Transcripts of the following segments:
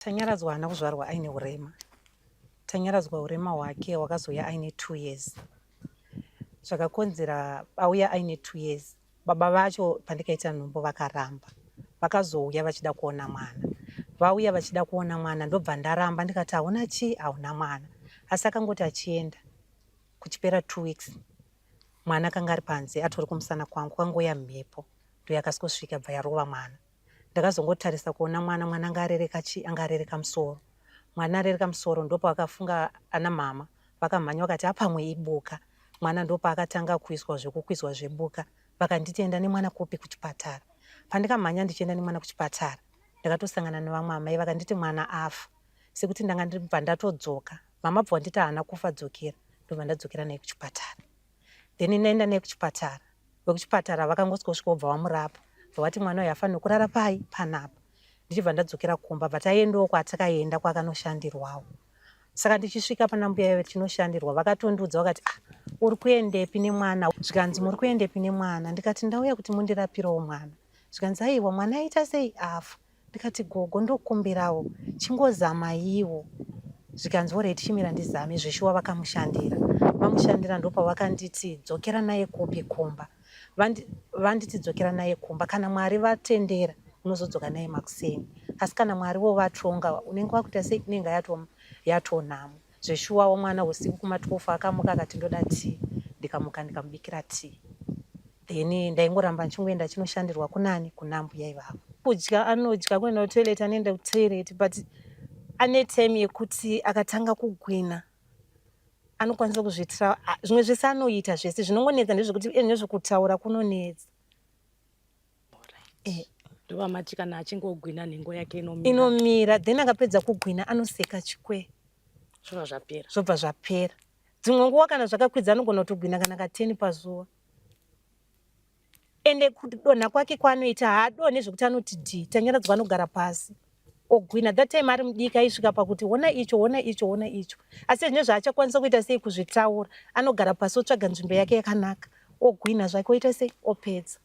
Tanyaradzwa haana kuzvarwa aine urema. Tanyaradzwa urema hwake hwakazouya aine 2 years. Zvakakonzera auya aine 2 years. Baba vacho pandikaita nhumbu vakaramba. Vakazouya vachida kuona mwana. Vauya vachida kuona mwana ndobva ndaramba ndikati hauna chii hauna mwana. Asi akangoti achienda kuchipera 2 weeks mwana akanga ari panze atori kumusana kwangu kwangouya mhepo ndoyakasvika bva yarova mwana. Ndakazongotarisa kuona mwana, mwana anga arereka chi anga arereka musoro. Mwana arereka musoro ndopavakafunga ana mama vakamhanya vakati apamwe ibuka. Mwana ndopaakatanga kuiswa zvekukwizwa zvebuka vakanditi enda nemwana kupi kuchipatara. Pandikamhanya ndichienda nemwana kuchipatara ndakatosangana nevamwe amai vakanditi mwana afa sekuti ndanga ndibva ndatodzoka. Mama bva vanditi haana kufa dzokera ndobva ndadzokera naye kuchipatara. Then ndaenda naye kuchipatara vekuchipatara vakangosvika vobva vamurapa bva vati mwana uyu afanirwe kurara pai panapa ndichibva ndadzokera kumba bva taendawo kwatakaenda kwakanoshandirwawo saka ndichisvika pana mbuya ive tichinoshandirwa vakatondiudza vakati ah uri kuendepi nemwana zvikanzi muri kuendepi nemwana ndikati ndauya kuti mundirapirewo mwana zvikanzi aiwa mwana aita sei afa Ndikati gogo ndokumbirawo chingozamaiwo zvikanzi alright chimira ndizame zveshuwa vakamushandira vamushandira ndopavakanditi dzokera naye kupi kumba vanditi dzokera naye kumba kana Mwari vatendera unozodzoka naye makuseni asi kana Mwari wo vatonga unenge wakuita sei inenge yatonhamo zveshuwawo mwana usiku kuma 12 akamuka akati ndoda tea ndikamuka ndikamubikira tea then ndaingoramba ndichingoenda achinoshandirwa kunani kuna mbuya ivavo kudya anodya kuenda kutoilet anoenda kutoilet but ane time yekuti akatanga kugwina anokwanisa kuzviitira zvimwe zvese anoita zvese zvinongonetsa ndezvekuti eh, nezvekutaura kunonetsa eh. Ndovamati kana achinge ogwina nhengo yake inomira. Inomira then akapedza kugwina anoseka chikwe. Zvobva zvapera. Zvobva zvapera. Dzimwe nguva kana zvakakwidza anogona kutogwina kana kateni pazuva. Ende kudonha kwake kwaanoita haadonhe zvekuti anoti dhi tanyaradzwa anogara pasi ogwina. That time ari mudiki aisvika pakuti hona icho hona icho hona icho asi zvine zvaachakwanisa kuita sei kuzvitaura anogara pasi otsvaga nzvimbo yake yakanaka ogwina zvake oita sei opedza.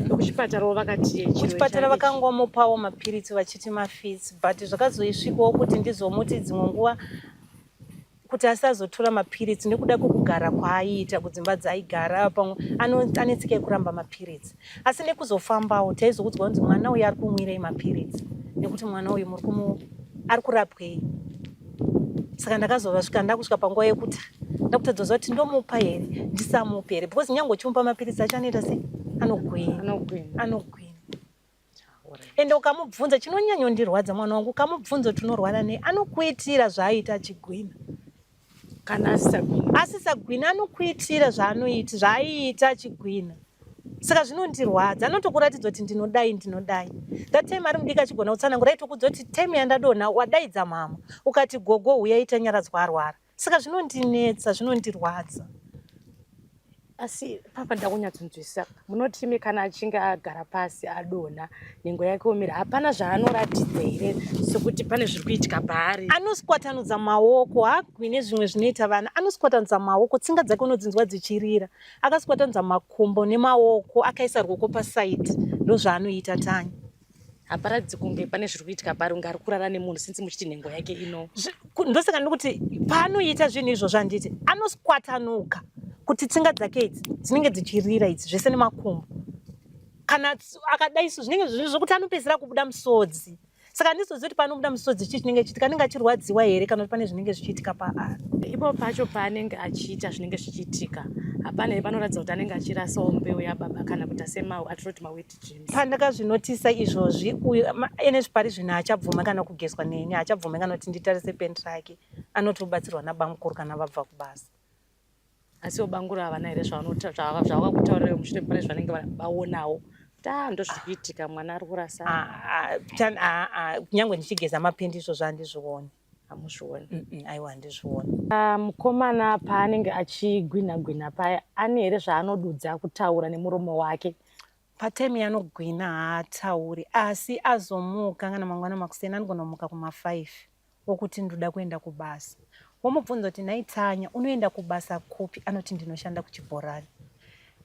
Kuchipatarawo vakati kuchipatara vakangomupawo mapiritsi vachiti mafits but zvakazoisvikawo kuti ndizomuti dzimwe nguva kuti asazotora mapiritsi nekuda kwekugara kwaaiita kudzimba dzaaigara pamwe ane tsika yekuramba mapiritsi asi nekuzofambawo taizoudzwa kunzi mwana uyu ari kumwirei mapiritsi nekuti mwana uyu muri kumu ari kurapwei saka ndakazovasvika ndakusvika panguva yekuti ndakutadza kuziva kuti ndomupa here ndisamupe here because nyange uchimupa mapiritsi acho anoita sei anogwina anogwina ende ukamubvunza chinonyanyondirwadza mwana wangu ukamubvunza kuti unorwara nei anokuitira zvaaiita achigwina kana asisagwina asisagwina anokuitira zvaanoita zvaaiita achigwina saka zvinondirwadza anotokuratidza kuti ndinodai ndinodai that time ari mudiki achigona kutsanangura aitokudza kuti time yandadonha wadaidza mama ukati gogo huyai tanyaradzwa arwara saka zvinondinetsa zvinondirwadza asi papa ndakunyatsonzwisisa munoti imi kana achinge agara pasi adonha nhengo yake omira hapana zvaanoratidza here sekuti pane zviri kuitika paari anoswatanudza maoko haagwine zvimwe zvinoita vana anoswatanudza maoko tsinga dzake unodzinzwa dzichirira akaswatanudza makumbo nemaoko akaisa ruoko pasaidi ndozvaanoita tanya Haparatidzi kunge pane zviri kuitika paari kunge ari kurara nemunhu since muchiti nhengo yake ino. Ndosaka ndikuti paanoita zvinhu izvozvo handiti anoswatanuka kuti tsinga dzake idzi dzinenge dzichirira idzi zvese nemakumbo kana akadai so zvinenge zvinhu zvokuti anopedzisira kubuda musodzi saka handizozivi kuti paanobuda musodzi chii chinenge chiitika anenge achirwadziwa here kana kuti pane zvinenge zvichiitika paari ipo pacho paanenge achiita zvinenge zvichiitika hapana here panoratidza kuti anenge achirasawo mbeu yababa kana kuita semau atinoti maweti Pandakazvinotisa izvozvi uyu ene zvipari zvino haachabvume kana kugezwa neni haachabvume kana kuti nditarise penti rake anoti obatsirwa nabamukuru kana vabva kubasa. Asi banguru havana here zvavakakutaurira mushure pane zvanenge vaonawo kuti ah ndozviri kuitika mwana ari kurasa. Kunyangwe ndichigeza mapendi izvozvo handizvioni. Hamuzvioni? Aiwa handizvioni. Ah, mukomana paanenge achigwinha gwinha paya ane here zvaanodudza kutaura nemuromo wake? Patime yaanogwina haatauri asi azomuka kana mangwana makuseni anogona kumuka kuma 5 okuti ndoda kuenda kubasa. Womubvunza kuti nhai Tanya unoenda kubasa kupi anoti ndinoshanda kuchibhorani.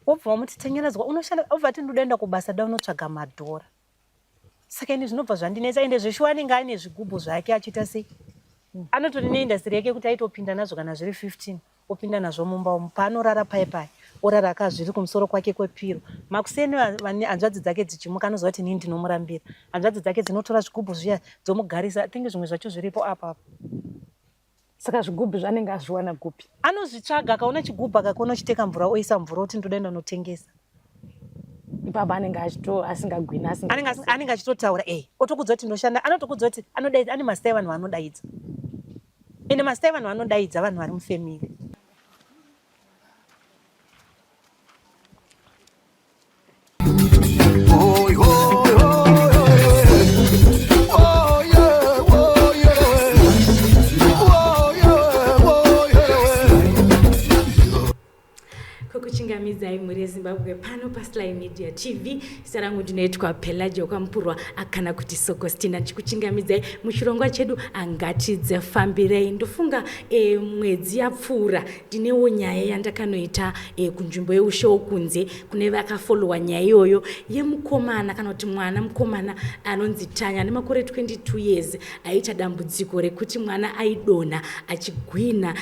Wobva wamuti Tanyaradzwa unoshanda obva ati ndoda kuenda kubasa da unotsvaga madhora. Saka ini zvinobva zvandinetsa ende zveshuwa anenge aine zvigubhu zvake achiita sei anotori neindastry yake kuti aitopinda nazvo kana zviri 15 opinda nazvo mumba umu paanorara paye paye orara akazviri kumusoro kwake kwepiro makuseni hanzvadzi dzake dzichimuka anoziva kuti inini ndinomurambira hanzvadzi dzake dzinotora zvigubhu zviya dzomugarisa think zvimwe zvacho zviripo apa apa Saka zvigubhu zvanenge azviwana kupi? Anozvitsvaga akaona chigubhu akakona chiteka mvura oisa mvura oti ndoda enda notengesa. Ipapa anenge achito asingagwini asinga anenge achitotaura eh otokudza kuti ndoshanda anotokudza kuti anodaidza ane mazita evanhu vanodaidza. Ende mazita evanhu vanodaidza vanhu vari mufamily. Kukuchingamidzai mhuri yeZimbabwe pano paSly Media TV. Zita rangu ndinoitwa Pelagia Kwamupurwa kana kuti Sokostina, ndichikuchingamidzai muchirongwa chedu Ngatidzifambirei. Ndofunga e, mwedzi yapfuura ndinewo nyaya yandakanoita e, kunzvimbo yeushe wokunze kune vakafolowa nyaya iyoyo yemukomana kana kuti mwana mukomana anonzi Tanya ane makore 22 years aiita dambudziko rekuti mwana aidonha achigwina.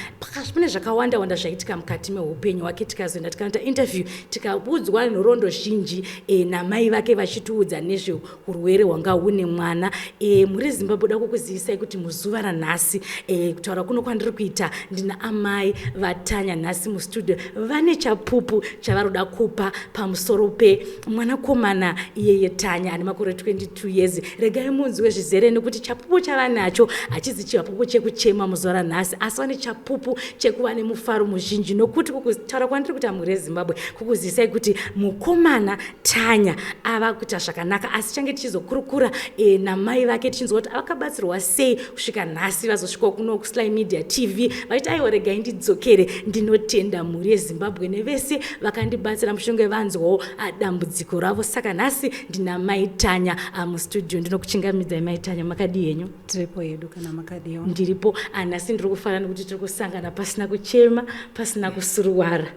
Pane zvakawanda wanda zvaitika mukati meupenyu hwake, tikazoenda tikanoita interview tikaudzwa nhoroondo zhinji e, namai vake vachitiudza nezveurwere hwanga hune mwana. E, mhuri Zimbabwe da kukuzivisai kuti muzuva ranhasi e, kutaura kuno kwandiri kuita ndina amai vaTanya nhasi mustudio vane chapupu chavaroda kupa pamusoro pemwanakomana iyeye Tanya ane makore 22 years. Regai munzwe zvizere nekuti chapupu chavanacho hachizi chapupu chekuchema muzuva ranhasi, asi vane chapupu chekuva nemufaro muzhinji nokuti kukutaura kwandiri kuita mhuri yeZimbabwe kukuzivisai kuti mukomana Tanya ava kuita zvakanaka, asi change tichizokurukura e, namai vake tichinzwa kuti vakabatsirwa sei kusvika nhasi vazosvikawo kuno kuSly Media TV vachiti aiwa regai ndidzokere ndinotenda mhuri yeZimbabwe nevese vakandibatsira mushure vanzwawo dambudziko ravo. Saka nhasi ndina mai Tanya mustudio, ndinokuchingamidzai mai Tanya, makadii henyu? Tiripo hedu, kana makadiwa? Ndiripo. Nhasi ndiri kufara nekuti tiri kusangana pasina kuchema, pasina kusuruwara.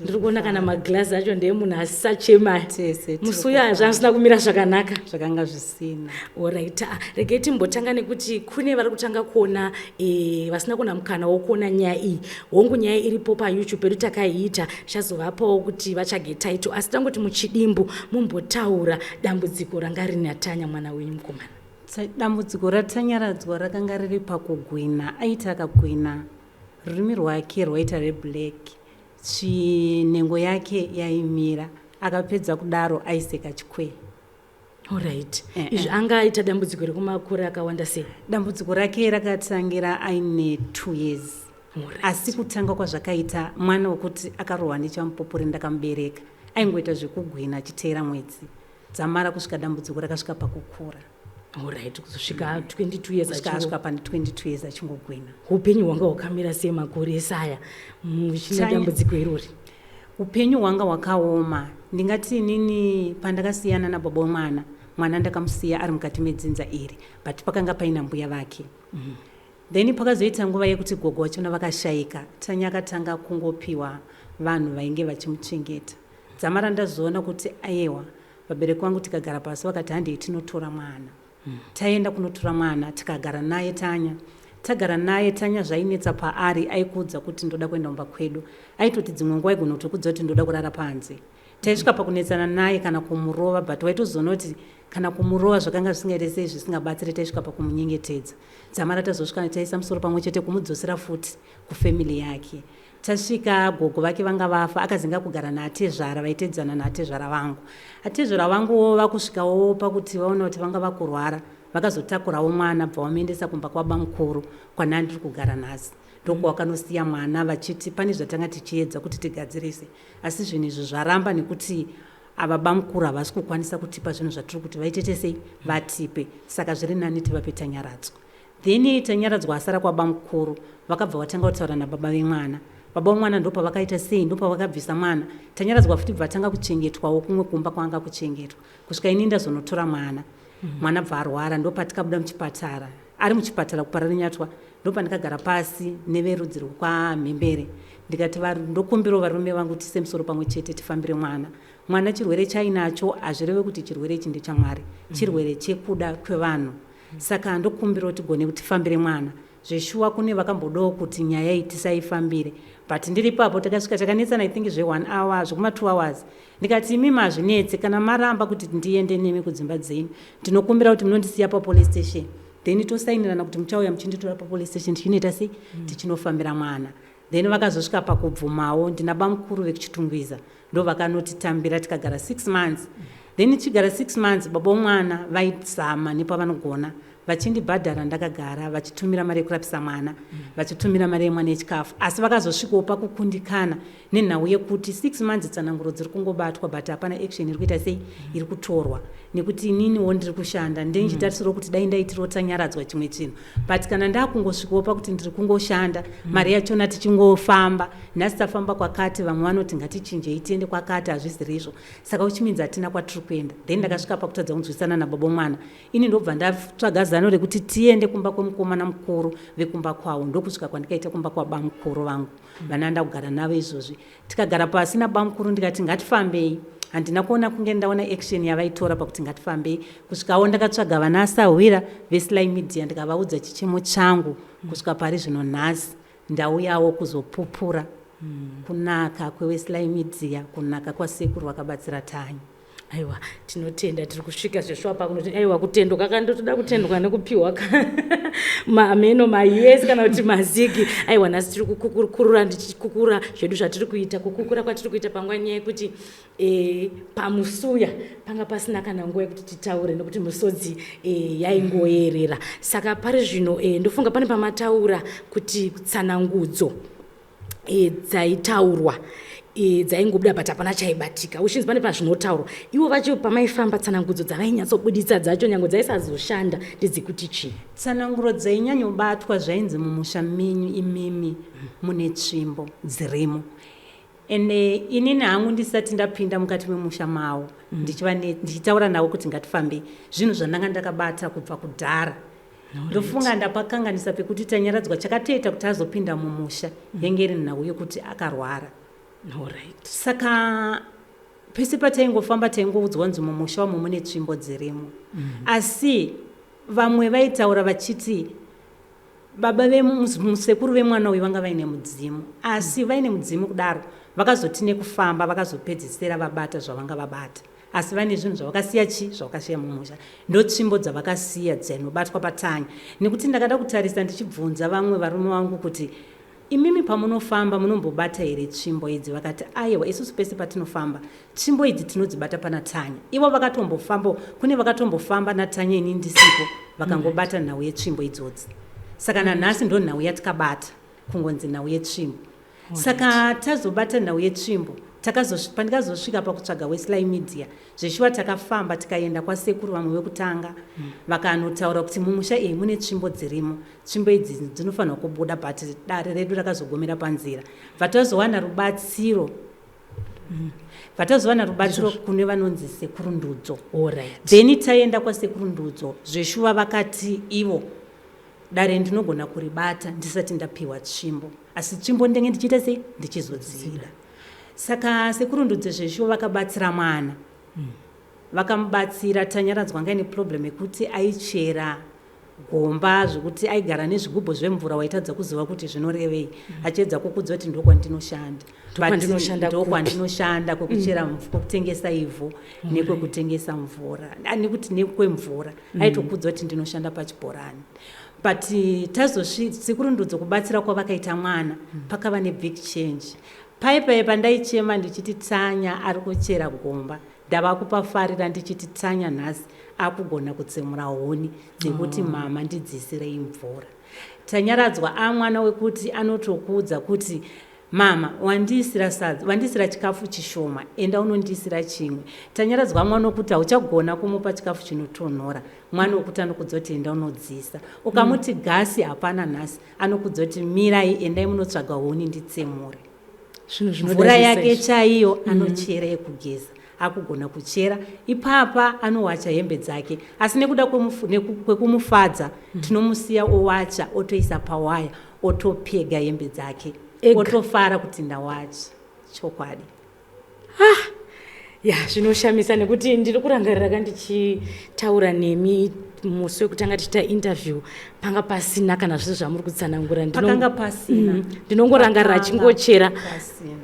Ndiri kuona kana maglazi acho ndeemunhu asisachema musi uyo zvaasina kumira zvakanaka, zvakanga zvisina. Orit, regai timbotanga nekuti kune vari kutanga kuona e, vasina kuona mukana wokuona nyaya iyi. Hongu, nyaya iripo paYouTube pedu takaiita, tichazovapawo kuti vatsvage title, asi tangoti muchidimbu mumbotaura dambudziko ranga rina Tanya mwana wenyu mukomana. Dambudziko raTanyaradzwa rakanga riri pakugwina. Aiti akagwina rurimi rwake rwaita reblack, nhengo yake yaimira. Akapedza kudaro aiseka chikwee. Alright. Izvi anga aita dambudziko rekumakore akawanda sei? Dambudziko rake rakatangira aine 2 years. Alright. Asi kutanga kwazvakaita mwana wekuti akarohwa nechamupupuri ndakamubereka aingoita zvekugwina achiteera mwedzi dzamara kusvika dambudziko rakasvika pakukura. Alright, kuzosvika 22 years. Kusvika asvika pane 22 years achingogwina. Upenyu hwanga hwakamira sei makore ese aya muchine dambudziko irori? Upenyu hwanga hwakaoma. Ndingati inini pandakasiyana nababa wemwana, mwana ndakamusiya ari mukati medzinza iri, but pakanga paina mbuya vake. Then pakazoita nguva yekuti gogo vachona vakashaika, Tanya akatanga kungopiwa vanhu vainge vachimuchengeta. Dzamara ndazoona kuti ayewa, vabereki vangu tikagara pasi vakati handei tinotora mwana. Taenda kunotora mwana tikagara naye Tanya. Tagara naye Tanya zvainetsa paari aikuudza kuti ndoda kuenda kumba kwedu. Aitoti dzimwe nguva aigona kutokudza kuti ndoda kurara panze. Taisvika pakunetsana naye kana kumurova but waitozoona kuti kana kumurova zvakanga zvisingaite sei zvisingabatsire taisvika pakumunyengetedza. Dzamara tazosvika taisa musoro pamwe chete kumudzosera futi kufamily yake. Tasvika gogo vake vanga vafa akazinga kugara naatezvara vaitedzana naatezvara vangu. Atezvara vanguwo vakusvikawo pakuti vaona kuti vanga vakurwara vakazotakurawo mwana bva vamuendesa kumba kwabamukuru kwanandiri kugara nhasi. Ndokwavakanosiya mwana vachiti pane zvatanga tichiedza kuti tigadzirise asi zvinhu izvi zvaramba nekuti ava bamukuru havasi kukwanisa kutipa zvinhu zvatiri kuti vaitete sei vatipe, saka zviri nani tivape Tanyaradzwa. Then Tanyaradzwa asara kwabamukuru vakabva vatanga kutaura nababa vemwana. Baba vemwana ndopavakaita sei ndopavakabvisa mwana. Tanyaradzwa futi bva atanga kuchengetwawo kumwe kumba kwaanga kuchengetwa kusvika ini ndazonotora mwana. Mwana bva arwara ndopatikabuda muchipatara. Ari muchipatara kuParirenyatwa, ndopandakagara pasi neverudzi rwekwaMhembere, ndikati ndokumbirawo varume vangu tise musoro pamwe chete tifambire mwana. Mwana chirwere chainacho hazvireve kuti chirwere ichi ndechamwari, chirwere chekuda kwevanhu, saka ndokumbirawo tigone kuti tifambire mwana. Zveshuwa kune vakambodawo kuti nyaya iyi tisaifambire, but ndiri ipapo takasvika takanetsana, I think zve1 hour, zvekuma 2 hours. Ndikati, "Imimi hazvinetse, kana maramba kuti ndiende nemi kudzimba dzenyu, ndinokumbira kuti munondisiya papolice station, then tosainirana kuti muchauya muchinditora papolice station tichinoita sei, tichinofambira mwana." Then vakazosvika pakubvumawo. Ndina bamukuru vekuChitungwiza, ndo vakanotitambira, tikagara 6 months. Then tichigara 6 months, baba womwana vaizama nepavanogona vachindibhadhara ndakagara, vachitumira mari yekurapisa mwana, vachitumira mari yemwana yechikafu, asi vakazosvikawo pakukundikana nenhau yekuti 6 months tsananguro dziri kungobatwa, but hapana action iri kuita sei, iri kutorwa, nekuti ininiwo ndiri kushanda, ndinchitarisirawo kuti dai ndaitirawo Tanyaradzwa chimwe chinhu, but kana ndakungosvikawo pakuti ndiri kungoshanda, mari yachona tichingofamba, nhasi tafamba kwakati, vamwe vanoti ngatichinjei tiende kwakati, hazviziri izvo, saka uchiminzi hatina kwatiri kuenda. Then ndakasvika pakutadza kunzwisana nababa mwana. Ini ndobva ndatsvaga zano rekuti tiende kumba kwemukomana mukuru vekumba kwavo. Ndokusvika kwandikaita kumba kwabamukuru vangu vananda kugara navo izvozvi. Tikagara pasi nabamukuru, ndikati ngatifambei. Handina kuona kunge ndaona action yavaitora pakuti ngatifambei, kusvikawo ndakatsvaga vana asahwira veSly Media, ndikavaudza chichemo changu. Kusvika pari zvino nhasi ndauyawo kuzopupura kunaka kweveSly Media, kunaka kwasekuru vakabatsira Tanya. Aiwa, tinotenda. Tiri kusvika zveshuwa pakunoti aiwa, kutendwa kakandotoda kutendwa nekupiwa mameno mayesi kana kuti mazigi. Aiwa, nhasi tiri kukurura, ndichikukura zvedu zvatiri kuita, kukukura kwatiri kuita panguva, nyaya yekuti pamusuya panga pasina kana nguva yekuti titaure nekuti musodzi yaingoyerera. Saka pari zvino ndofunga pane pamataura kuti tsanangudzo dzaitaurwa dzaingobuda, but hapana chaibatika, uchinzi pane pazvinotaurwa. Ivo vacho pamaifamba, tsanangudzo dzavainyatsobuditsa dzacho, nyange dzaisazoshanda, ndedzekuti chii? Tsananguro dzainyanyobatwa, zvainzi mumusha menyu imimi mune tsvimbo dzirimo. Ende inini hangu ndisati ndapinda mukati memusha mavo, ndichitaura navo kuti ngatifambei, zvinhu zvandanga ndakabata kubva kudhara. Ndofunga ndapakanganisa pekuti Tanyaradzwa chakatoita kuti azopinda mumusha yenge iri nhau yekuti akarwara. Saka pese pataingofamba taingoudzwa nzi mumusha umo mune tsvimbo dzirimo. Asi vamwe vaitaura vachiti baba vemusekuru vemwana uyu vanga vaine mudzimu, asi vaine mudzimu kudaro vakazoti nekufamba vakazopedzisira vabata zvavanga vabata, asi vane zvinhu zvavakasiya. Chi zvavakasiya mumusha ndo tsvimbo dzavakasiya dzinobatwa patanya. Nekuti ndakada kutarisa ndichibvunza vamwe varume vangu kuti, "Imimi pamunofamba munombobata here tsvimbo idzi?" Vakati, "Aiwa, isusu pese patinofamba tsvimbo idzi tinodzibata pana Tanya." Ivo vakatombofamba, kune vakatombofamba naTanya ini ndisipo, vakangobata nhau yetsvimbo idzodzi. Saka nanhasi ndo nhau yatikabata, kungonzi nhau yetsvimbo. Saka tazobata nhau yetsvimbo, pandikazosvika pakutsvaga weSly Media, zveshuwa takafamba tikaenda kwasekuru vamwe vekutanga, vakanotaura kuti mumusha iyi mune tsvimbo dzirimo, tsvimbo idzi dzinofanirwa kubuda, but dare redu rakazogomera panzira. Bva tazowana rubatsiro kune vanonzi Sekuru Ndudzo. Then taenda kwaSekuru Ndudzo, zveshuwa vakati ivo dare ndinogona kuribata ndisati ndapiwa tsvimbo, asi tsvimbo ndenge ndichiita sei, ndichizodzida. Saka Sekuru Ndudzo zveshuwa vakabatsira mwana, vakamubatsira. Tanyaradzwa anga ine problem yekuti aichera gomba zvekuti aigara nezvigubhu zvemvura, waitadza kuziva kuti zvinorevei, achiedza kukudza kuti ndokwandinoshanda. Ndokwandinoshanda kupi? Ndokwandinoshanda kwekuchera kwekutengesa ivhu nekwekutengesa mvura. Ah, nekuti nekwemvura aitokudza kuti ndinoshanda pachibhorani. But tazosvi Sekuru Ndudzo kubatsira kwavakaita mwana, pakava nebig change. Pai pai pandaichema ndichiti Tanya ari kuchera gomba, ndava kupafarira ndichiti Tanya nhasi akugona kutsemura huni dzekuti, "Mama, ndidzisirei mvura." Tanyaradzwa amwana wekuti anotokuudza kuti, "Mama, wandiisira sadza, wandiisira chikafu chishoma, enda unondiisira chimwe." Tanyaradzwa mwana wekuti hauchagona kumupa chikafu chinotonhora, mwana wekuti anokudza kuti enda unodzisa. Ukamuti gasi hapana nhasi, anokudza kuti mirai, endai munotsvaga huni nditsemure. Zvinhu Mvura zvinodadisa yake izvi. chaiyo anochera yekugeza. Akugona kuchera ipapa, anowacha hembe dzake, asi nekuda kwekumufadza tinomusiya owacha, otoisa pawaya, otopega hembe dzake. Ega. Otofara kuti ndawacha, chokwadi. Ya, zvinoshamisa nekuti ndiri kurangarira kandichitaura nemi musi wekutanga tichiita interview, panga pasina kana zvese zvamuri kutsanangura. Pakanga pasina. Ndinongorangarira Pakanga achingochera. pasina.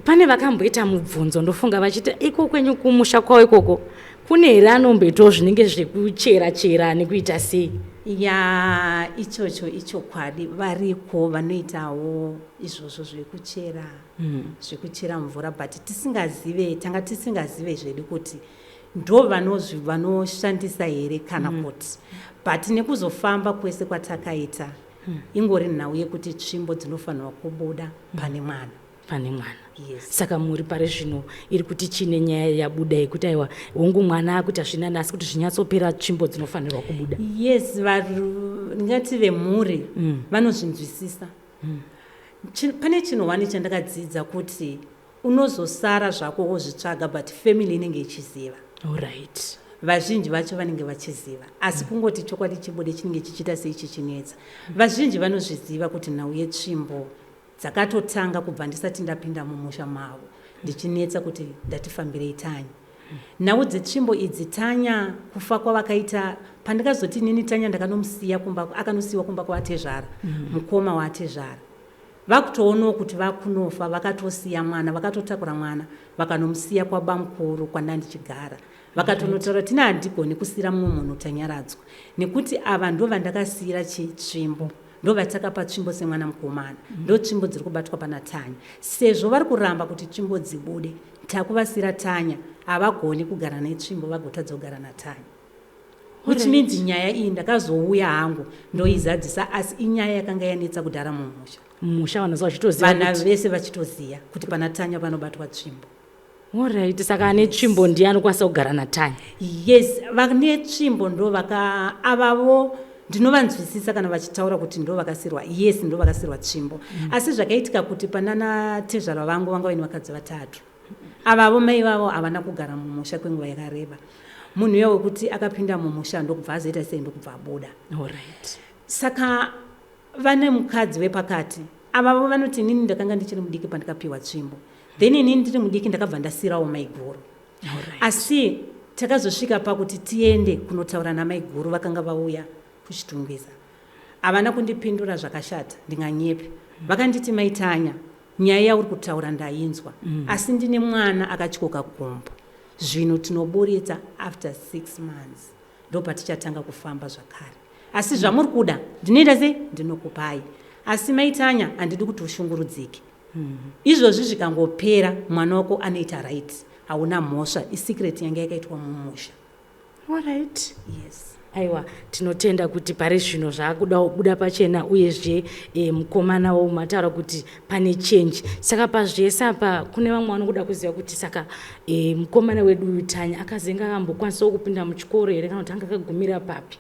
Pane vakamboita mubvunzo, ndofunga vachiti iko kwenyu kumusha kwavo ikoko kune here anomboitawo zvinenge zvekuchera chera nekuita sei? Ya, ichocho ichokwadi, variko vanoitawo izvozvo zvekuchera, zvekuchera mvura, but tisingazive, tanga tisingazive zvedu kuti ndo vanoshandisa here kana kuti, but nekuzofamba kwese kwatakaita, ingori nhau yekuti tsvimbo dzinofanirwa kubuda pane mwana. Pane mwana. Yes. Saka muri pari zvino iri kuti chine nyaya yabuda yekuti aiwa, hongu, mwana akuita zvinani, asi kuti zvinyatsopera tsvimbo dzinofanirwa kubuda. Yes, ndingati vemhuri vanozvinzwisisa. Pane chinhu wani chandakadzidza kuti unozosara zvako wozvitsvaga, but family inenge ichiziva. Vazhinji vacho vanenge vachiziva, asi kungoti chokwadi chibude chinenge chichiita sei, chichinetsa. Vazhinji vanozviziva kuti nhau yetsvimbo dzakatotanga kubva ndisati ndapinda mumusha mavo, ndichinetsa kuti ndatifambirei Tanya. Nhau dzetsvimbo idzi, Tanya kufa kwavakaita, pandakazoti nini Tanya ndakanomusiya kumba, akanosiyiwa kumba kwaatezvara, mukoma waatezvara. Vakutoonawo kuti vakunofa, vakatosiya mwana, vakatotakura mwana vakanomusiya kwabamukuru kwandandichigara. Vakatonotaura tina, handigoni kusiyira mumwe munhu Tanyaradzwa nekuti ava ndo vandakasiyira chitsvimbo, ndo vatakapa tsvimbo semwana mukomana, ndo tsvimbo dziri kubatwa pana Tanya. Sezvo vari kuramba kuti tsvimbo dzibude, takuvasiyira Tanya, havagoni kugara netsvimbo vagotadza kugara naTanya, which means nyaya iyi ndakazouya hangu ndoizadzisa, asi inyaya yakanga yanetsa kudhara mumusha. Musha vanhu vachitoziva. Vana vese vachitoziva kuti pana Tanya panobatwa tsvimbo. Alright, saka ane tsvimbo ndiye anokwanisa kugara naTanya. Yes, vane tsvimbo ndo vaka avavo ndinovanzwisisa kana vachitaura kuti ndo vakasirwa. Yes, ndo vakasirwa tsvimbo. Asi zvakaitika kuti panana tezvara vangu vanga vaine vakadzi vatatu. Avavo mai vavo havana kugara mumusha kwenguva yakareba. Munhu uya wekuti akapinda mumusha ndokubva azoita sei, ndokubva abuda. Saka vane mukadzi wepakati avavo vanoti inini ndakanga ndichiri mudiki pandikapiwa tsvimbo, then inini ndiri mudiki ndakabva ndasirawo maiguru. Asi takazosvika pakuti tiende kunotaura namaiguru vakanga vauya kuChitungwiza. Havana kundipindura zvakashata, ndinganyepi. Vakanditi, "Maitanya, nyaya yauri kutaura ndainzwa, asi ndine mwana akatyoka gumbo. Zvino tinoburitsa after 6 months, ndo patichatanga kufamba zvakare. Asi zvamuri kuda ndinoita sei, ndinokupai. Asi Maitanya, handidi kuti ushungurudzike. Izvozvi zvikangopera, mwana wako anoita right, hauna mhosva." Isecret yanga yakaitwa mumusha. Yes. Aiwa, tinotenda kuti pari zvino zvaakuda kubuda pachena. Uyezve mukomana womataura kuti pane change. Saka pazvese apa kune vamwe vanokuda kuziva kuti saka mukomana wedu uyu Tanya akazenge akambokwanisawo kupinda muchikoro here, kana kuti anga akagumira papi?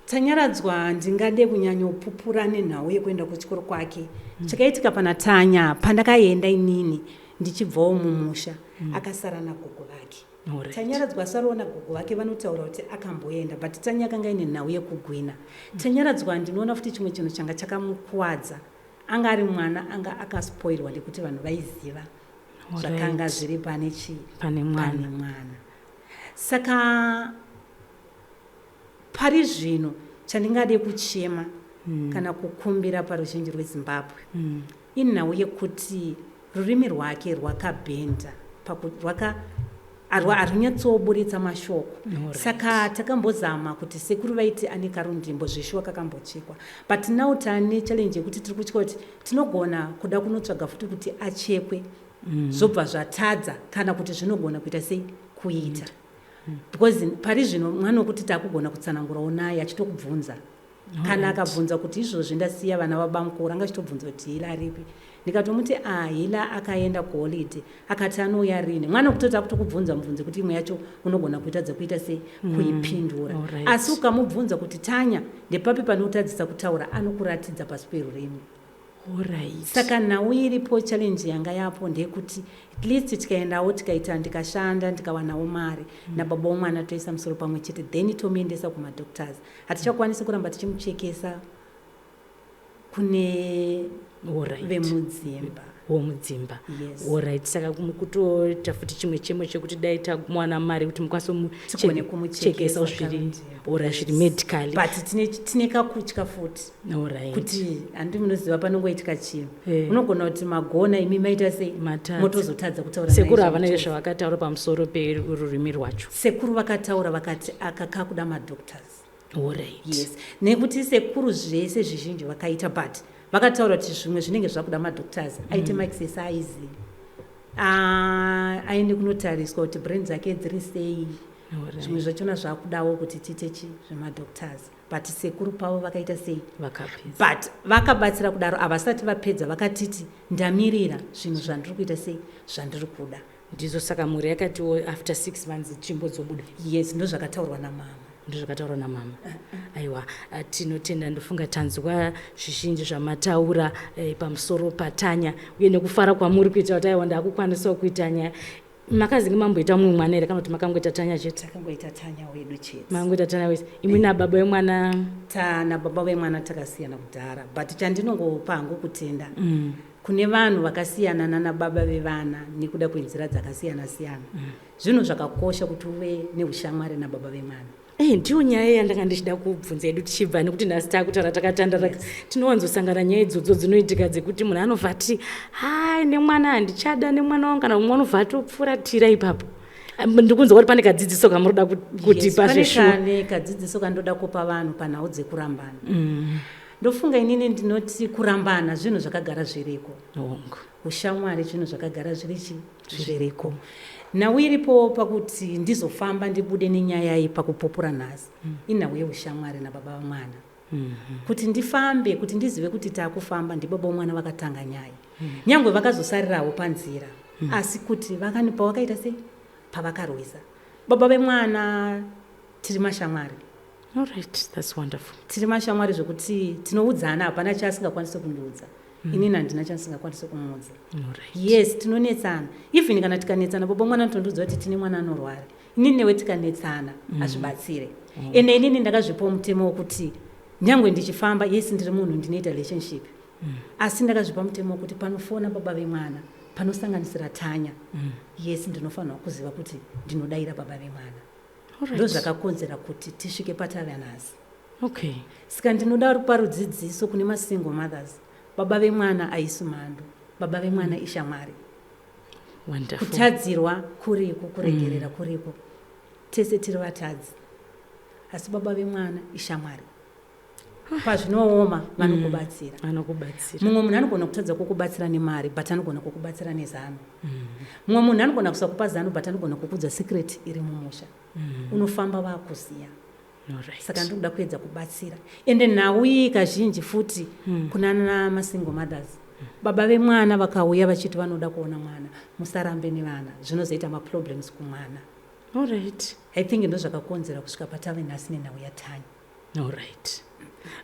Tanyaradzwa ndingade kunyanyopupura nenhau yekuenda kuchikoro kwake. Chakaitika pana Tanya, pandakaenda inini ndichibvawo mumusha, akasara nagogo vake. Tanyaradzwa asarawo nagogo vake. Vanotaura kuti akamboenda, but Tanya akanga ine nhau yekugwina. Tanyaradzwa ndinoona futi chimwe chinhu changa chakamukuwadza, anga ari mwana anga akaspoilwa nekuti vanhu vaiziva zvakanga zviri pane chii? Pane mwana. Pane mwana. Saka pari zvino chandingade kuchema kana kukumbira paruzhinji rweZimbabwe inhau yekuti rurimi rwake rwakabhenda, rwaka harunyatsoburitsa mashoko. Saka takambozama kuti sekuru vaiti ane karundimbo, zveshuwa kakambochekwa, but now tane challenge yekuti tiri kutya kuti tinogona kuda kunotsvaga futi kuti achekwe, zvobva zvatadza, kana kuti zvinogona kuita sei kuita, because pari zvino mwana wekuti takugona kutsanangurawo naye achitokubvunza. Kana akabvunza kuti izvozvi ndasiya vana vabamukuru, anga achitobvunza kuti Hila aripi. Ndikatomuti, "A, Hila akaenda kuholiday," akati, "Anouya rini?" Mwana kutoti akutokubvunza mubvunzo kuti imwe yacho unogona kuitadza kuita sei, kuipindura. Asi ukamubvunza kuti, "Tanya, ndepapi panotadzisa kutaura?" anokuratidza pasi perurimi. Alright. Saka nhau iripo, challenge yanga yapo ndeyekuti at least tikaendawo, tikaita, ndikashanda, ndikawanawo mari nababa womwana, toisa musoro pamwe chete, then tomuendesa kumadoctors. Hatichakwanisi kuramba tichimuchekesa kune vemudzimba. Womudzimba. Yes. Alright, saka mukutoita futi chimwe chemo chekuti dai tamuwana mari kuti mukwanise Tigone kumuchekesa kumuchekesa zviri currently. Alright, zviri medically. But tine kakutya futi kuti handi munoziva panongoitika chinhu, unogona kuti magona imi maita sei, Matadza. motozotadza kutaura Sekuru naye havana zvachose. zvavakataura pamusoro perurimi rwacho? Sekuru vakataura, vakati aka kakuda madoctors. Yes, nekuti sekuru zvese zvizhinji vakaita, but vakataura kuti zvimwe zvinenge zvakuda madoctors, aite maexercise, aende kunotariswa kuti brain dzake dziri sei. Zvimwe zvachona zvakudawo kuti tiite chi zvemadoctors, but sekuru pavo vakaita sei? Vakapedza. But vakabatsira kudaro, havasati vapedza. Vakatiti ndamirira zvinhu zvandiri kuita sei, zvandiri kuda. Ndizvo, saka mhuri yakatiwo after 6 months tsvimbo dzobuda. Yes, ndo zvakataurwa namama. Ndozvakataurwa namama. Aiwa, tinotenda. Ndofunga tanzwa zvizhinji zvamataura pamusoro paTanya uye nekufara kwamuri kuita kuti aiwa, ndakukwanisawo kuita nyaya. Makazinge mamboita mumwe mwana here, kana kuti makangoita Tanya chete? Takangoita Tanya wedu chete. Mangoita Tanya wese imwi nababa wemwana? Tana baba vemwana takasiyana kudhara, but chandinongopa hangu kutenda kune vanhu vakasiyana nana baba vevana nekuda kwenzira dzakasiyana siyana. Zvinhu zvakakosha kuti uve neushamwari nababa vemwana. Ndiyo nyaya yandanga ndichida kubvunza yedu tichibva, nekuti nhasi taakutaura takatandara. Tinowanzosangana nyaya idzodzo dzinoitika dzekuti munhu anobva ati, "Hai, nemwana handichada, nemwana wangu," kana mumwe anobva atopfuratira ipapo. Ndikunzwa kuti pane kadzidziso kamuroda Yes, kutipa. pane Zveshuwa. Kane kadzidziso kandoda kupa vanhu panhau dzekurambana. Ndofunga inini ndinoti kurambana zvinhu zvakagara zviriko. Ushamwari zvinhu zvakagara zvirichi zviriko. Nhau iripo pakuti ndizofamba ndibude nenyaya iyi pakupupura nhasi, inhau yeushamwari nababa vamwana. Kuti ndifambe, kuti ndizive kuti taakufamba, ndibaba vomwana vakatanga nyaya. Nyangwe vakazosarirawo panzira, asi kuti vakani pavakaita sei, pavakarwisa baba vemwana, tiri mashamwari. Alright, that's wonderful. Tiri mashamwari zvekuti tinoudzana, hapana chaasingakwanisi kundiudza. Inini handina chandisingakwanisi kumuudza. Yes, tinonetsana. Even kana tikanetsana, baba mwana anotondiudza kuti tine mwana anorwara. Inini newe tikanetsana hazvibatsire. Ende inini ndakazvipawo mutemo wekuti nyange ndichifamba, yes, ndiri munhu ndinoita relationship, asi ndakazvipa mutemo wekuti panofona baba vemwana panosanganisira Tanya, yes, ndinofanirwa kuziva kuti ndinodayira baba vemwana. Ndo zvakakonzera kuti tisvike patave nhasi. Saka ndinoda rupa rudzidziso kune masingle mothers: baba vemwana aisi mhandu, baba vemwana ishamwari. Wonderful. Kutadzirwa kuriko, kuregerera kuriko, tese tiri vatadzi, asi baba vemwana ishamwari. Pazvinooma vanokubatsira. Vanokubatsira. Mumwe munhu anogona kutadza kukubatsira nemari, but anogona kukubatsira nezano. Mumwe munhu anogona kusakupa zano, but anogona kukudza secret iri mumusha. Unofamba vakuziya. Saka ndinoda kuedza kubatsira. Ende nhau iyi kazhinji futi kunana masingle mothers, baba vemwana vakauya vachiti vanoda kuona mwana, musarambe nevana, zvinozoita maproblems kumwana. I think ndo zvakakonzera kusvika patave nhasi nenhau yaTanya. Alright,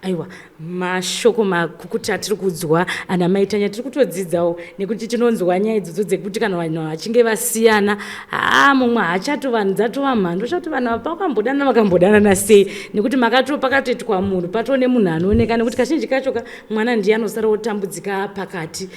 aiwa, mashoko makukuti atiri kudzwa ana maitanya, tiri kutodzidzawo nekuti tinonzwa nyaya idzodzo dzekuti kana vanhu vachinge vasiyana, haa, mumwe haachatovanhu, dzatova mhando, chati vanhu apa vakambodanana, vakambodanana sei, nekuti makato pakatoitwa munhu patoo nemunhu anooneka, nekuti kazhinji kacho ka mwana ndiye anosara otambudzika pakati.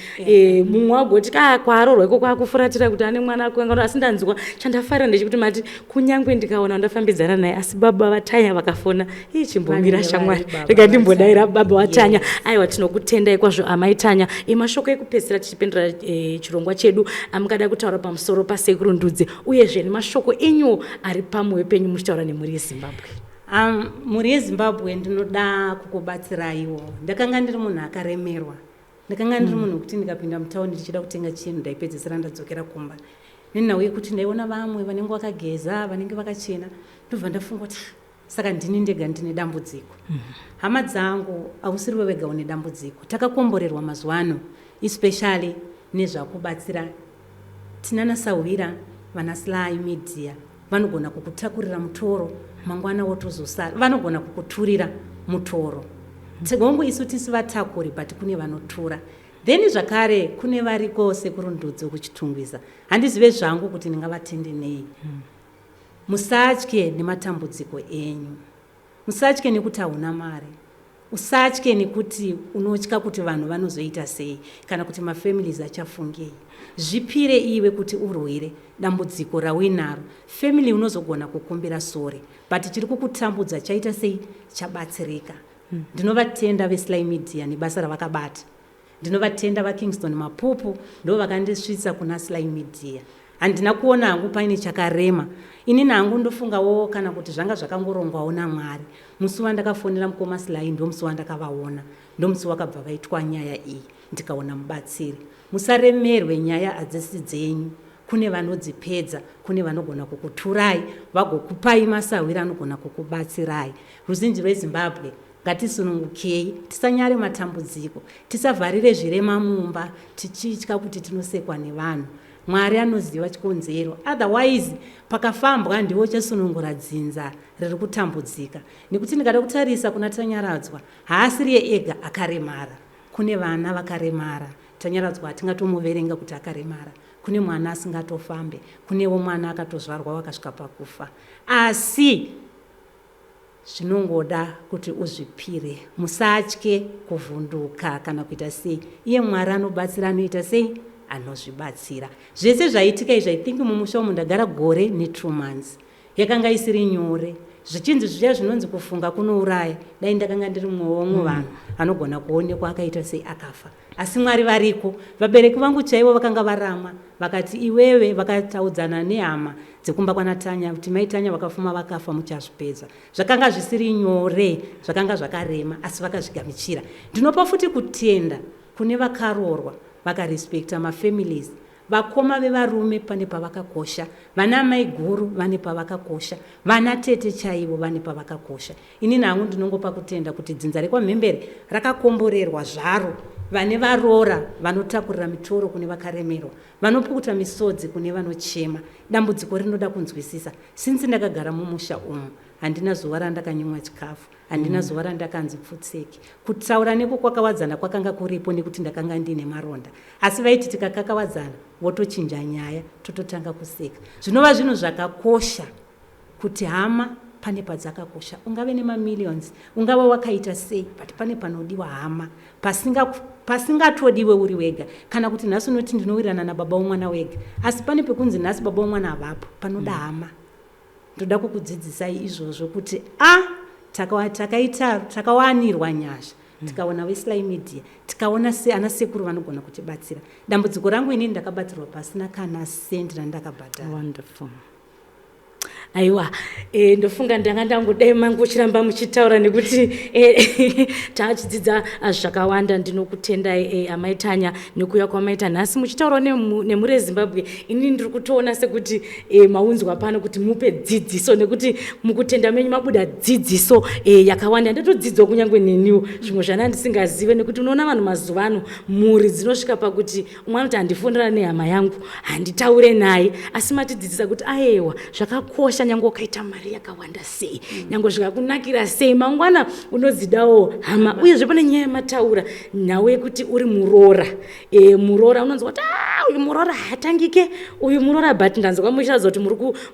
Mumwe wagoti ka kwaarorwa iko kwakufuratira kuti ane mwana akangano. Asi ndanzwa chandafarira ndechekuti mati kunyange ndikaona ndafambidzana naye, asi baba vaTanya vakafona, ii, chimbomira Vanenge shamwari, vari baba rega ndimbodaira vaTanya. baba vaTanya. Yes. Aiwa, tinokutendai kwazvo amai Tanya. Mashoko ekupedzisira tichipindura chirongwa chedu amungada kutaura pamusoro pasekuru Ndudzi, uyezve nemashoko enyuwo ari pamwoyo penyu muchitaura nemhuri yeZimbabwe. Mhuri yeZimbabwe, ndinoda kukubatsiraiwo. Ndakanga ndiri munhu akaremerwa. Ndakanga ndiri munhu wekuti ndikapinda mutauni ndichida kutenga chinhu, ndaipedzisira ndadzokera kumba nenhau yekuti ndaiona vamwe vanenge vakageza, vanenge vakachena, ndobva ndafunga kuti, "Ah, saka ndini ndega ndine dambudziko?" Hama dzangu, hausiriwe wega une dambudziko. Takakomborerwa mazuva ano, especially nezvakubatsira tinana sahwira vana Sly Media, vanogona kukutakurira mutoro, mangwana wotozosara vanogona kukuturira mutoro. Hongu, isu tisu vatakuri, but kune vanotura. Then zvakare kune variko sekurundudzo kuChitungwiza. Handizive zvangu kuti ndingavatende nei. Musatye nematambudziko enyu, musatye nekuti hauna mari, usatye nekuti unotya kuti vanhu vanozoita sei kana kuti mafamilies achafungei. Zvipire iwe kuti urwire dambudziko rauinaro. Family unozogona kukumbira sorry, but chiri kukutambudza chaita sei? Chabatsirika. Ndinovatenda veSly Media nebasa ravakabata. Ndinovatenda vaKingston Mapupu, ndo vakandisvitsa kuna Sly Media. Handina kuona hangu paine chakarema. Inini hangu ndofungawo kana kuti zvanga zvakangorongwawo naMwari. Musi wandakafonera mukoma Sly, ndo musi wandakavaona, ndo musi wakabva vaitwa nyaya iyi, ndikaona mubatsiri. Musaremerwe, nyaya hadzisi dzenyu. Kune vanodzipedza, kune vanogona kukuturai, vagokupai masahwira anogona kukubatsirai. Ruzhinji rweZimbabwe, ngatisunungukei, tisanyare matambudziko, tisavharire zvirema mumba tichitya kuti tinosekwa nevanhu. Mwari anoziva chikonzero. Otherwise pakafambwa ndiwo chasunungura dzinza riri kutambudzika, nekuti ndikada kutarisa kuna Tanyaradzwa, haasiriye ega akaremara. Kune vana vakaremara. Tanyaradzwa hatingatomuverenga kuti akaremara. Kune mwana asingatofambe, kunewo mwana akatozvarwa wakasvika pakufa. Asi zvinongoda kuti uzvipire. Musatye kuvhunduka kana kuita sei. Iye Mwari anobatsira, anoita sei? Anozvibatsira. Zvese zvaitika izvi, I think mumusha umu ndagara gore ne2 months. Yakanga isiri nyore. Zvichinzi zviya zvinonzi kufunga kunouraya, dai ndakanga ndiri mumwe wevamwe vanhu anogona kuonekwa akaita sei, akafa. Asi Mwari variko. Vabereki vangu chaivo vakanga varamwa, vakati iwewe, vakataudzana nehama dzekumba kwanaTanya kuti mai Tanya vakafuma vakafa, muchazvipedza. Zvakanga zvisiri nyore, zvakanga zvakarema, asi vakazvigamichira. Ndinopa futi kutenda kune vakaroorwa vakarespekta mafamilies. Vakoma vevarume pane pavakakosha, vana amai guru vane pavakakosha, vana tete chaivo vane pavakakosha. Inini hangu ndinongopa kutenda kuti dzinza rekwaMhembere rakakomborerwa zvaro. Vane varoora vanotakurira mitoro kune vakaremerwa, vanopukuta misodzi kune vanochema. Dambudziko rinoda kunzwisisa. Since ndakagara mumusha umu, handina zuva randakanyimwa chikafu, handina zuva randakanzi pfutseki. Kutaura nekukwakawadzana kwakanga kuripo nekuti ndakanga ndiine maronda, asi vaiti tikakakawadzana votochinja nyaya, tototanga kuseka, zvinova zvinhu zvakakosha kuti hama pane padzakakosha. Ungave nemamillions, ungava wakaita sei, but pane panodiwa hama pasingatodiwe uri wega. Kana kuti nhasi unoti ndinowirirana nababa womwana wega, asi pane pekunzi nhasi baba womwana havapo, panoda hama. Ndoda kukudzidzisai izvozvo kuti a takaita takawanirwa nyasha, tikaona veSly Media, tikaona se ana sekuru vanogona kutibatsira. Dambudziko rangu inini, ndakabatsirwa pasina kana sendi randakabhadhara. Wonderful. Aiwa, ndofunga ndanga ndangodai mangu uchiramba muchitaura nekuti taachidzidza zvakawanda. Ndinokutendai, amai Tanya, nekuuya kwamaita nhasi muchitaurawo nemhuri yeZimbabwe. Inini ndiri kutoona sekuti maunzwa pano kuti mupe dzidziso, nekuti mukutenda menyu mabuda dzidziso yakawanda. Ndatodzidzawo kunyange neniwo zvimwe zvana ndisingazive, nekuti unoona vanhu mazuva ano, mhuri dzinosvika pakuti umwe anoti handifonera nehama yangu, handitaure naye. Asi matidzidzisa kuti aewa, zvakakosha. Nyange ukaita mari yakawanda sei, nyange zvikakunakira sei, mangwana unodzidawo hama. Uyezve pane nyaya yamataura, nhau yekuti uri muroora, muroora unonzwa kuti, "Ah, uyu muroora haatangike, uyu muroora." But ndanzwa muchiratidza kuti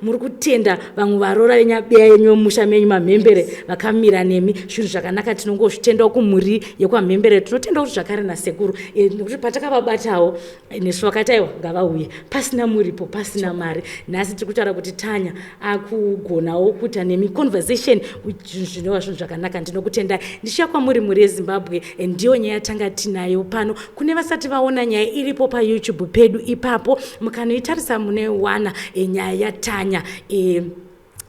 muri kutenda vamwe varoora venyabeya yenyu vemusha menyu maMhembere vakamira nemi. Zvinhu zvakanaka, tinongozvitendawo kumhuri yekwaMhembere. Tinotendawo kuti zvakare nasekuru, nekuti patakavabatawo nesu vakati aiwa, ngavauye, pasina muripo, pasina mari. Nhasi tiri kutaura kuti Tanya akugonawo kuita nemi conversation, zvinova zvinhu zvakanaka. Ndinokutendai. Ndichiya kwamuri, mhuri yeZimbabwe, ndiyo nyaya yatanga tinayo pano. Kune vasati vaona nyaya, iripo paYouTube pedu ipapo, mukanoitarisa munoiwana, nyaya yaTanya.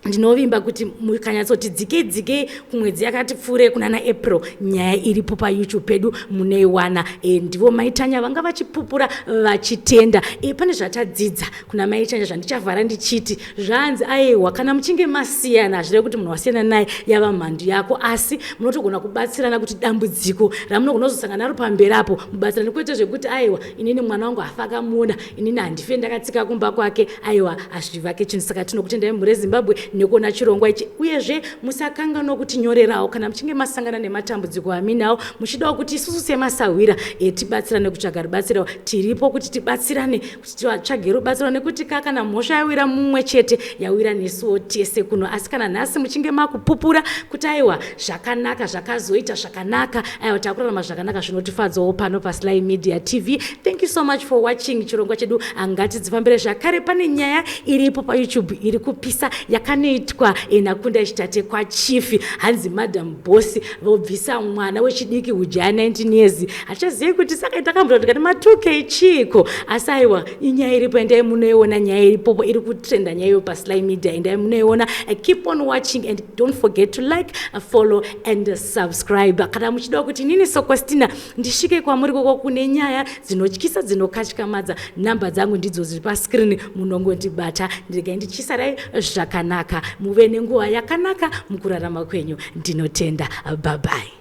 Ndinovimba kuti mukanyatsoti dzikei dzikei kumwedzi yakati pfuure kunana April, nyaya iripo paYouTube pedu, munoiwana. Ndivo maiTanya vanga vachipupura vachitenda. Pane zvatadzidza kuna maiTanya zvandichavhara ndichiti zvanzi aiwa, kana muchinge masiyana, hazvirevi kuti munhu wasiyana naye yava mhandu yako, asi munotogona kubatsirana kuti dambudziko ramunogona kuzosangana naro pamberi apo mubatsirane, kwete zvekuti aiwa, inini mwana wangu hafa akamuona, inini handife ndakatsika kumba kwake. Aiwa, hazvivake chinhu. Saka tinokutendai, mhuri yeZimbabwe. nekuona chirongwa ichi. Uyezve musakanganwa kutinyorerawo kana muchinge masangana nematambudziko aminawo, muchidawo kuti isusu semasahwira tibatsirane kutsvaga rubatsiro. Tiripo kuti tibatsirane kuti titsvage rubatsiro, nekuti ka kana mhosva yawira mumwe chete, yawira nesuwo tese kuno. Asi kana nhasi muchinge makupupura kuti aiwa, zvakanaka, zvakazoita zvakanaka, aiwa, takurarama zvakanaka, zvinotifadzawo pano paSly Media TV. Thank you so much for watching chirongwa chedu Ngatidzifambire. Zvakare pane nyaya iripo paYouTube iri kupisa, yakanoitwa naKunda Chitate kwaChief. Hanzi Madam Boss vobvisa mwana wechidiki ujaya 19 years. Hatichazivi kuti saka takambura tikati ma2K chiiko, asi aiwa, inyaya iripo, endai munoiona. Nyaya iripopo iri kutrenda, nyaya iyo paSly Media, endai munoiona. Keep on watching and don't forget to like, follow and subscribe. Kana muchidawo kuti inini Sokostina ndisvike kwamuri koko kune nyaya dzinotyisa, dzinokatyamadza, namba dzangu ndidzo dziri pascreen, munongondibata. Ndiregai ndichisarai zvakanaka, muve nenguva yakanaka mukurarama kwenyu. Ndinotenda, bye bye.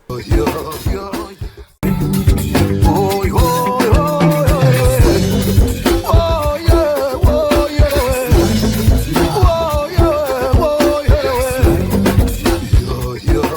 Yo, yo, yo.